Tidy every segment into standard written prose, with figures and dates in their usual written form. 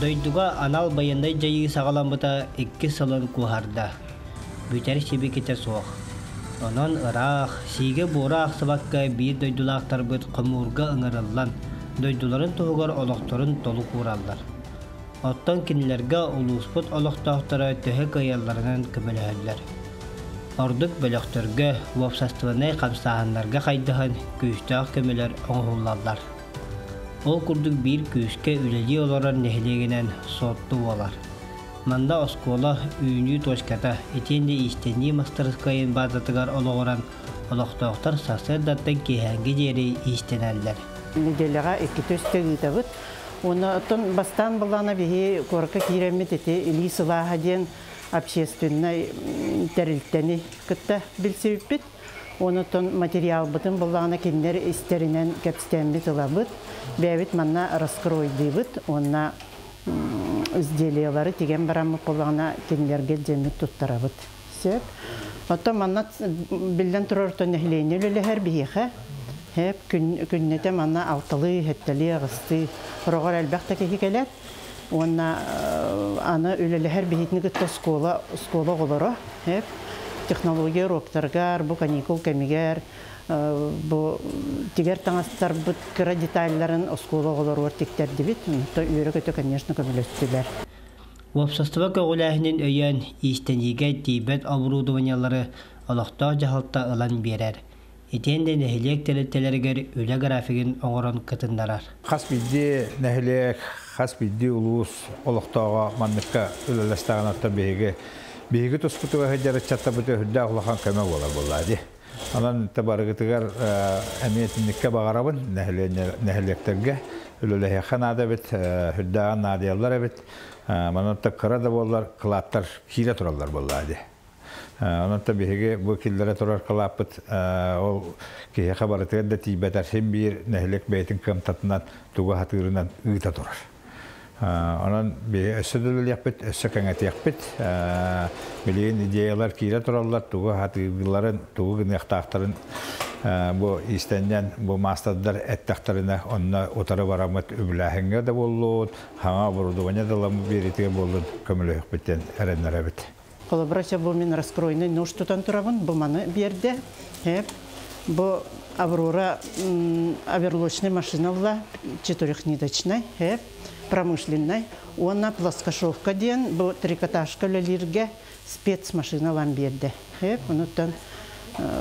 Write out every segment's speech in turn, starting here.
Дойдуга анал байыаннай дьайыы саҕаламмыта иккис сылын куоһарда. Бүтэр сибикитэ суох. Онон ыраах, сиигэ-буора аахсыбакка биир дойдулаахтарбыт хомуурга ыҥырыллан, дойдуларын туһугар олохторун толук уураллар. Оттон кинилэргэ улууспут олохтоохторо төһө кыайалларынан көмөлөһөллөр. Ордук бөлөхтөргө, уопсастыбаннай хамсааһыннарга хайдыһан күүстээх көмөлөр оҥоһуллаллар. Ол курдук биир күүскэ үлэлии олорор нэһилиэгинэн Суотту буолар. Манна оскуола үүнүү точката итиэннэ иистэнии мастарыскыайын баазатыгар олоҕуран олохтоохтор сарсыардаттан киэһээҥҥи диэри иистэнэллэр. Нэдиэлэҕэ иккитэ үстэ ыытабыт. Уонна оттон бастаан былаана биһи куоракка киирэммит ити илии сылааһа диэн общественнай тэрилтэни кытта билсибиппит. Онтон материалбытын буллаҕына кинилэр истэринэн кэпсээммит ылабыт. Бэйэбит манна раскройдыыбыт уонна изделиелары тигэн бараммыт буоллаҕына кинилэргэ илдьэммит туттарабыт. Сөп. Оттон манна биллэн турар оттон нэһилиэнньэ үлэлэһэр биһиэхэ. Хэп күннэтэ манна алталыы, сэттэлии, аҕыстыы хороҕор элбэх да киһи кэлэр. Уонна аны үлэлэһэр биһитини кытта оскуола оскуола оҕолоро хэп технология уроктарыгар, бу каникул кэмигэр бу тигэр таҥастарбыт кыра деталларын оскуола оҕолоругар тиктэрдибит. Онто үөрэ-көтө, конечно, көмөлөстүлэр. Уопсастыба көҕүлээһинин өйөөн, иистэниигэ тиийбэт оборудованиелары олохтоох дьаһалта ылан биэрэр. Итиэннэ нэһилиэк тэрилтэлэригэр үлэ графигын оҥорон кытыннарар. Хас биирдии нэһилиэк, хас биирдии улуус олохтооҕо манныкка үлэлэстэҕинэ оттон биһиги биһиги туспутугар сылдьар ыччаттарбыт үрдээх улахан көмө буолар буоллаа дии. Онон барыгытыгар эмиэ итинниккэ баҕарабын нэһилиэктэргэ үлэлэһиэххэ наада эбит, үрдээҕин наадыйаллар эбит. Манан кыра да буоллар кылааттар киирэ тураллар буоллаа дии. Онон биһиги бу киллэрэ турар кылааппыт ол киһиэхэ барытыгар да тиийбэтэр син биир нэһилиэк бэйэтин кыамтатынан тугу сатыырынан ыыта турар. Онон биһи өссө да үлэлиэхпит, өссө кэҥэтиэхпит. Билигин идеялар киирэ тураллар, тугу сатыылларын, тугу гыныахтаахтарын бу иистэнньэн, бу маастардар эттэхтэринэ, онно утары бараммыт үбүлээһиҥҥэ да буоллун, хаҥа оборудование да ыламмыт биэриитигэр буоллун көмөлөһүөхпүт диэн эрэннэрэбит. Холобура, бу мин раскройный нож тутан турабын, бу маны биэрдэ. Бу Аврора оверлочный машина была, четырехниточный, промышленный. Уонна плоскошовка диэн бу трикотажка үлэлииргэ спецмашина ылан биэрдэ. Онуттан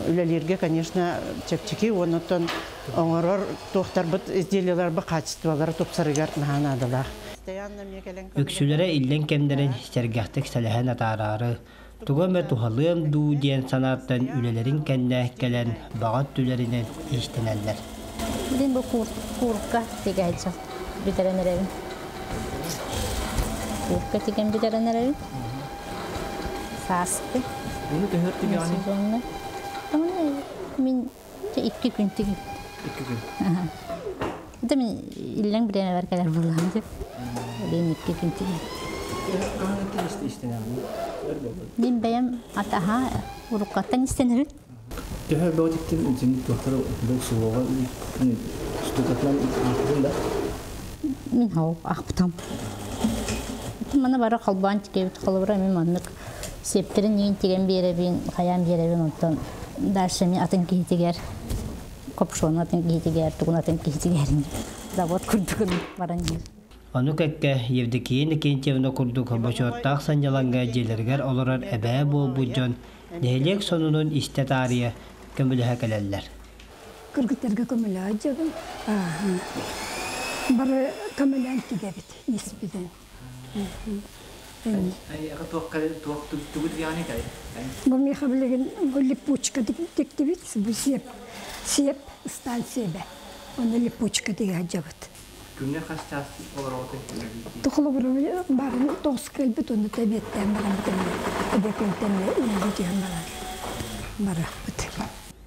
үлэлииргэ, конечно, чэпчэки, онуттан оҥорор туохтарбыт изделиеларбыт качестволара тупсарыгар наһаа наадалаах. Үксүлэрэ иллэҥ кэмнэрин сэргэхтик сэлэһэн атаараары, тугу эмэ туһалыам дуу диэн санааттан үлэлэрин кэннэ кэлэн баҕа өттүлэринэн иистэнэллэр. Билин бу куурка тигээччи бүтэрэн эрэбин. Куурка тигэн бүтэрэн эрэбин. Сааскы. Bunu төһөр тигэҕини? Мин икки күн тигин. Икки күн. Это мин иллэҥ бириэмэбэр кэлэр буоллаҕым дии. Билин икки күн тигин. Мин бэйэм атаһа уруккаттан истэнэрин. Төһө бөҕө тиктин син туохтары бу суоҕа штукатынан аахпытын да? Мин хау аахпытам. Мана бары холбоон тикэбит холобура мин маннык сиэптэрин иин тигэн биэрэбин, хайаан биэрэбин онтон дальше мин атын киһитигэр копшону атын киһитигэр, тугун атын киһитигэр завод курдугун баран иһэр. Ону кэккэ Евдокия Иннокентьевна курдук бочуоттаах сынньалаҥҥа дьиэлэригэр олорор эбээ буолбут дьон нэһилиэк сонунун истэ таарыйа көмөлөһө кэлэллэр. Кыргыттарга көмөлөһө дьабын. Бары көмөлөөн тигэбит испитин. Бу миэхэ билигин бу липучка тиктибит, бу сиэп, сиэп ыстаан сиэбэ. Оны липучка тигэ сылдьабыт. Күҥҥэ хас чаас олороҕутуй? Холобура барын тоҕус кэлбит, онно эбиэттээн баран эбиэккэнтэн үлэлии түһэн баран барыахпыт.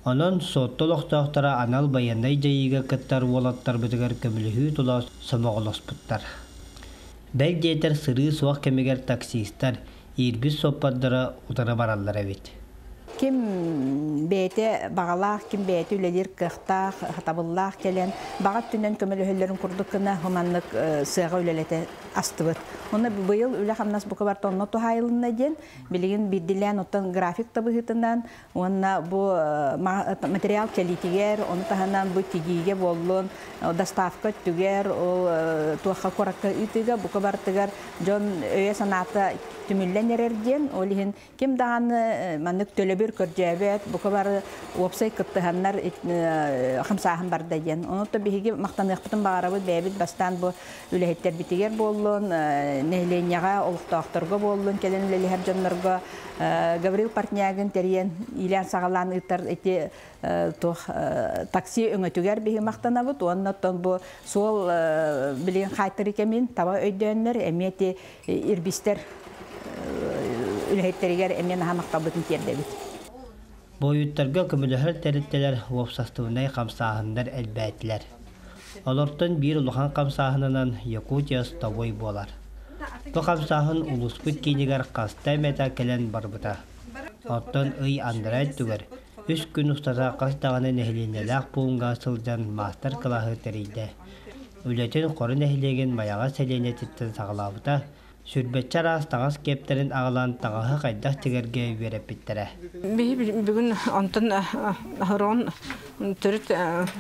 Онон Суотту олохтоохторо анал байыаннай дьайыыга кыттар уолаттарбытыгар көмөлөһүү тула сомоҕолоспуттар. Бэл диэтэр сырыы суох кэмигэр таксистар иирбит суоппардара утары бараллар эбит. Ким бэйэтэ баҕалаах, ким бэйэтэ үлэлиир кыахтаах, сатабыллаах кэлэн, баҕа өттүнэн көмөлөһөллөрүн курдук гына маннык сыаҕа үлэлэтэ астыбыт. Онно быйыл үлэ-хамнас бука барыта онно туһаайылынна диэн, билигин биирдилээн оттон график да быһыытынан уонна бу материал кэлиитигэр, ону таһынан бу тигиигэ буоллун, доставка өттүгэр, ол туохха куоракка ыытыыга бука барытыгар дьон өйө-санаата түмүллэн эрэр диэн, ол иһин ким даҕаны маннык төлөбүр көрдөөбөт, бука бары уопсай кыттыһаннар хамсааһын барда диэн. Онон биһиги махтаныахпытын баҕарабыт бэйэбит бастаан бу үлэһиттэрбитигэр буоллун, нэһилиэнньэҕэ, олохтоохторго буоллун, кэлэн үлэлэһэр дьоннорго Гаврил Портнягин тэрийэн иилээн-саҕалаан ыытар ити туох такси өҥөтүгэр биһи махтанабыт уонна оттон бу суол билигин хаайтары кэмин таба өйдөөннөр эмиэ ити ирбистэр үлэһиттэригэр эмиэ наһаа махталбытын тиэрдэбит. Буойуттарга көмөлөһөр тэрилтэлэр уопсастыбаннай хамсааһыннар элбээтилэр. Олортон биир улахан хамсааһынынан Якутия с тобой буолар. Бу хамсааһын улууспут киинигэр хаста эмэтэ кэлэн барбыта. Оттон ый анараа өттүгэр үс күн устата хас даҕаны нэһилиэнньэлээх пууҥҥа сылдьан маастар-кылааһы тэрийдэ. Үлэтин Хоро нэһилиэгин Майаҕас сэлиэнньэтиттэн саҕалаабыта, Сүрбэччэ араас таҥас киэптэрин аҕалан таҥаһы хайдах тигэргэ үөрэппиттэрэ. Биһи бүгүн онтон хороон төрүт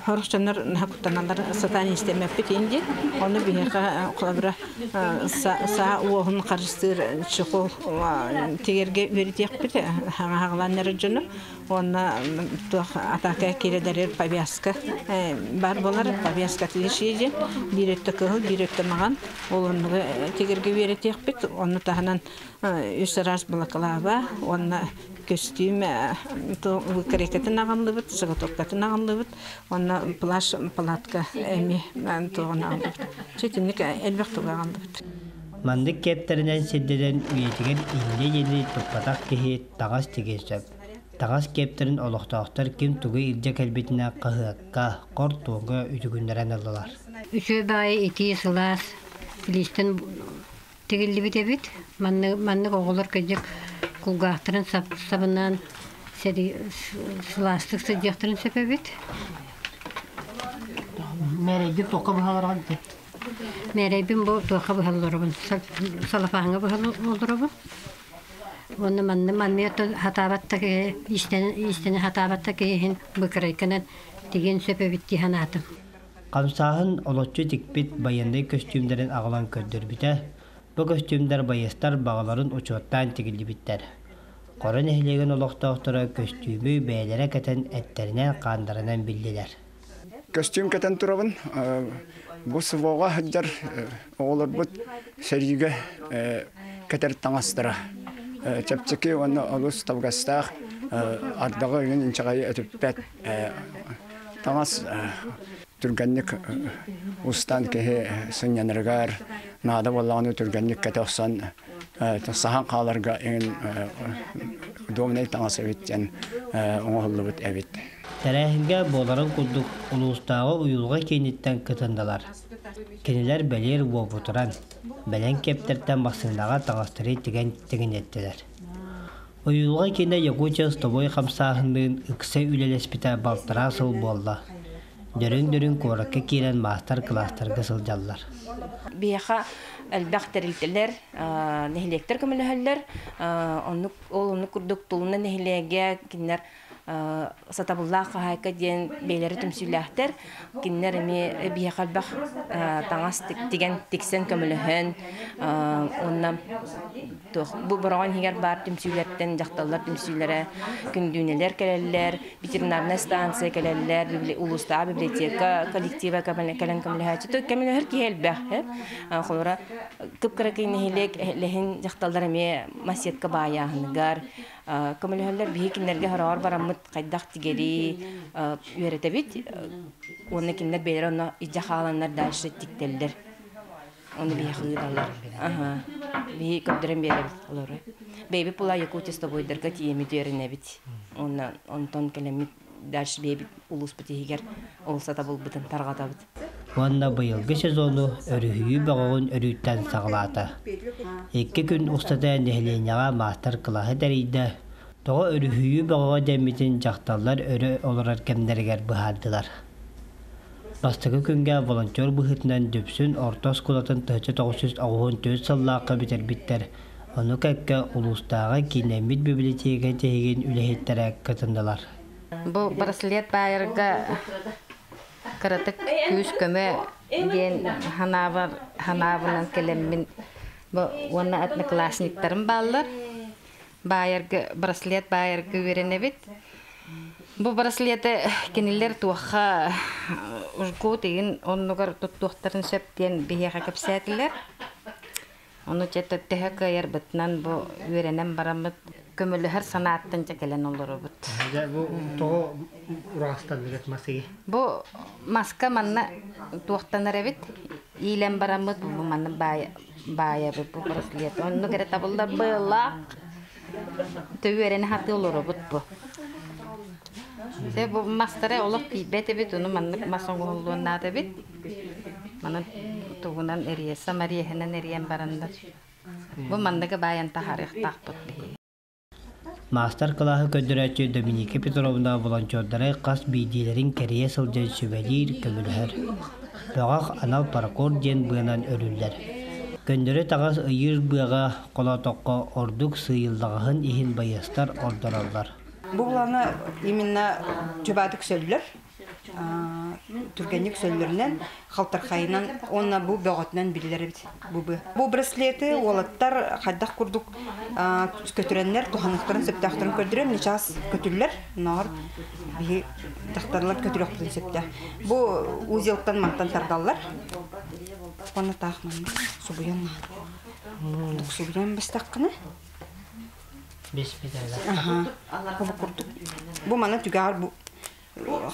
сорох дьоннор куттаналлар сатаан истэммэппит инди. Ону биһиэхэ холобура саа уоһун харыстыыр чехол тигэргэ үөрэтиэхпит хаҥаһаҕалаан эрэр дьону. Уонна туох атака киирэлэригэр повязка баар буолар. Повязка диэн биир өттө кыһыл, биир өттө маҥан. Ол оннугу тигэргэ үөрэтиэхпит. Онну таһынан үс араас балаклава уонна көстүүм выкройкатын аҕаллыбыт, заготовкатын аҕаллыбыт. Уонна плащ палатка эмиэ туоҕун аҕаллыбыт. Итинник элбэх тугу аҕаллыбыт. Маннык киэптэринэн сирдэрэн үйэтигэр инньэ-дьиэни туппатах киһи таҥас тигиэн сөп. Таҥас киэптэрин олохтоохтор ким тугу илдьэ кэлбитинэн хаһыакка, хортуоҥҥа үтүгүннэрэн ыллылар. Үчүгэй баҕайы итии сылаас илиистэн тигиллибит эбит. Маннык, маннык оҕолор кырдьык кулгаахтарын сабынан сылаастык сылдьыахтарын сөп эбит. Мээрэйгин туохха быһалараҕын Мээрэйбин бу туохха быһалларабын салафааҥҥа быһалларабын. Уонна манна маннык хатаабат да киһи иистэнэ хатаабат да киһи быкырайканан тигиэн сөп эбит дии санаатым. Хамсааһын олоччу тикпит байыаннай көстүүмнэрин аҕалан көрдөрбүтэ. Бу көстүүмнэр байыастар баҕаларын учуоттаан тигиллибиттэр. Хоро нэһилиэгин олохтоохторо көстүүмү бэйэлэрэ кэтэн эттэринэн-хааннарынан биллилэр. Көстүүм кэтэн турабын. Бу СВО-ҕа сылдьар оҕолорбут сэриигэ кэтэр таҥастара чэпчэки уонна олус табыгастаах, ардаҕы ыйын инчэҕэйи өтүппэт таҥас түргэнник устан киһи сынньанарыгар наада буоллаҕына түргэнник кэтэ охсон саһан хааларга эҥин удобнай таҥас эбит диэн оҥоһуллубут эбит. Тэрээһингэ буоларын курдук улуустааҕы уйулҕа кииниттэн кытыннылар. Кинилэр бэлиэр уопутуран, бэлэм киэптэртэн массыынаҕа таҥастары тигэн тигинэттилэр. Уйулҕа киинэ Якутия с тобой хамсааһынныын ыкса үлэлэспитэ балтараа сыл буолла. Дөрүн-дөрүн куоракка киирэн маастар-кылаастарга сылдьаллар. Биһиэхэ элбэх тэрилтэлэр, нэһилиэктэр көмөлөһөллөр. Оннук, ол оннук курдук Тулуна нэһилиэгэ кинилэр сатабыллаах хаһаайка диэн бэйэлэрэ түмсүүлээхтэр. Кинилэр эмиэ биһиэхэ элбэх таҥас тигэн, тиксэн көмөлөһөн уонна туох бу Бороҕон иһигэр баар түмсүүлэртэн дьахталлар түмсүүлэрэ күндүүнэлэр кэлэллэр, ветеринарнай станция кэлэллэр, улуустааҕы библиотека коллектива кэлэн көмөлөһөөччү. Көмөлөһөр киһи элбэх. Холобура, кып-кыракый нэһилиэк лэһин дьахталлар эмиэ массетка баайааһыныгар, Көмөлөһөллөр биһи кинилэргэ хороҕор бараммыт хайдах тигэри үөрэтэбит уонна кинилэр бэйэлэрэ онно илдьэ хааланнар дальше тиктэллэр. Ону биһиэхэ ыыталлар. Аха. Биһи көрдөрөн биэрэбит олору. Бэйэбит була Якутия с тобойдарга тиийэммит үөрэнэбит. Уонна онтон кэлэммит дальше бэйэбит улууспут иһигэр ол сатабылбытын тарҕатабыт. Уонна быйылгы сезону өрүһүйүү бөҕөҕүн өрүүттэн саҕалаата. Икки күн устата нэһилиэнньэҕэ маастар-кылааһы тэрийдэ. Тоҕо өрүһүйүү бөҕөҕө дэммитин дьахталлар өрө олорор кэмнэригэр быһаардылар. Бастакы күҥҥэ волонтер быһыытынан Дүпсүн орто оскуолатын 1994 сыллаахха бүтэрбиттэр, ону кэккэ улуустааҕы кииннэммит бибилэтиэкэ тиһигин үлэһиттэрэ кытыннылар. Бу браслет баайарга кыратык күүс-көмө диэн ханаабар ханаабынан кэлэммин бу уонна одноклассниктарым бааллар. Баайарга браслет баайарга үөрэнэбит. Бу браслеты кинилэр туохха жгут игин оннугар туттуохтарын сөп диэн биһиэхэ кэпсээтилэр. Ону чэ төһө кыайарбытынан бу үөрэнэн бараммыт көмөлөһөр санааттан дьэ кэлэн олоробут. Дьэ бу тоҕо ураҕастанныгыт масыгы? Бу маска манна туохтанар эбит. Иилэн бараммыт бу манна баайа баайабыт бу браслет. Оннук эрэ табыллар быылаах. Төүөрэнэ хатыы олоробут бу. Дьэ бу мастара олох тиийбэт эбит, ону маннык мас оҥоһуллуон наада эбит. Манан тугунан эрийэ, самариэһинэн эрийэн бараннар. Бу манныгы баайан таһаарыахтаахпыт биһиги. Маастар-кылааһы көрдөрөөччү Доминика Петровна волонтердары хас биирдиилэрин кэрийэ сылдьан сүбэлиир, көмөлөһөр. Бөҕөх анал паракорд диэн быанан өрүллэр. Көннөрү таҥас ыйыыр быаҕа холоотоххо ордук сыыйыллаҕаһын иһин байыастар ордороллор. Бу былаана именно чубаатык сөллөр түргэнник сөллөрүнэн, халтархайынан уонна бу бөҕөтүнэн биллэр эбит бу быа. Бу браслеты уолаттар хайдах курдук көтүрэннэр туһаныахтарын сөптөөхтөрүн көрдөрөр, нечаас көтүллэр, ноор биһи дьахтарлар көтүрүөхпүтүн сөптөөх. Бу узелтан мантан тардаллар. Уонна таах манна субуйан наада. Субуйан бастаххына Бес метрлер. Аха. Бу курдук. Бу мана түгэҕэр бу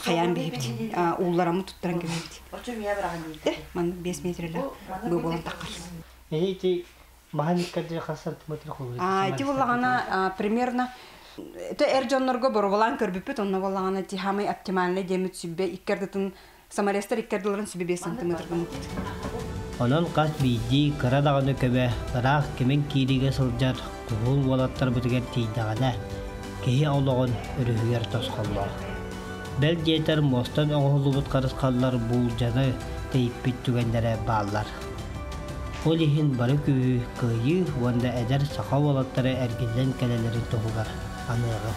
хайаан биһибит ууллараммыт туттаран кэбиһэбит. Маннык 5 метрелээх бу буолан таххар. Эти маһан иккэрдэ хас сантиметр холуй? Ити буллаҕына примерно это эр дьоннорго боробалаан көрбүппүт, онно буоллаҕына ти самый оптимальный диэмит сүбэ иккэрдытын саморезтар иккэрдыларын сүбэ 5 сантиметр гыммыппыт. Онон хас биирдии кыра даҕаны көбө ыраах кимин киириигэ сылдьар куһуул уолаттарбытыгар тиийдэҕинэ, киһи олоҕун өрүһүгэр тосхоллоох. Бэл диэтэр муостан оҥоһуллубут харысхаллар буулдьаны тэйиппит түгэннэрэ бааллар. Ол иһин бары күүһү кыайыы уонна эдэр саха уолаттара эргиллэн кэлэллэрин туһугар аныаҕыҥ.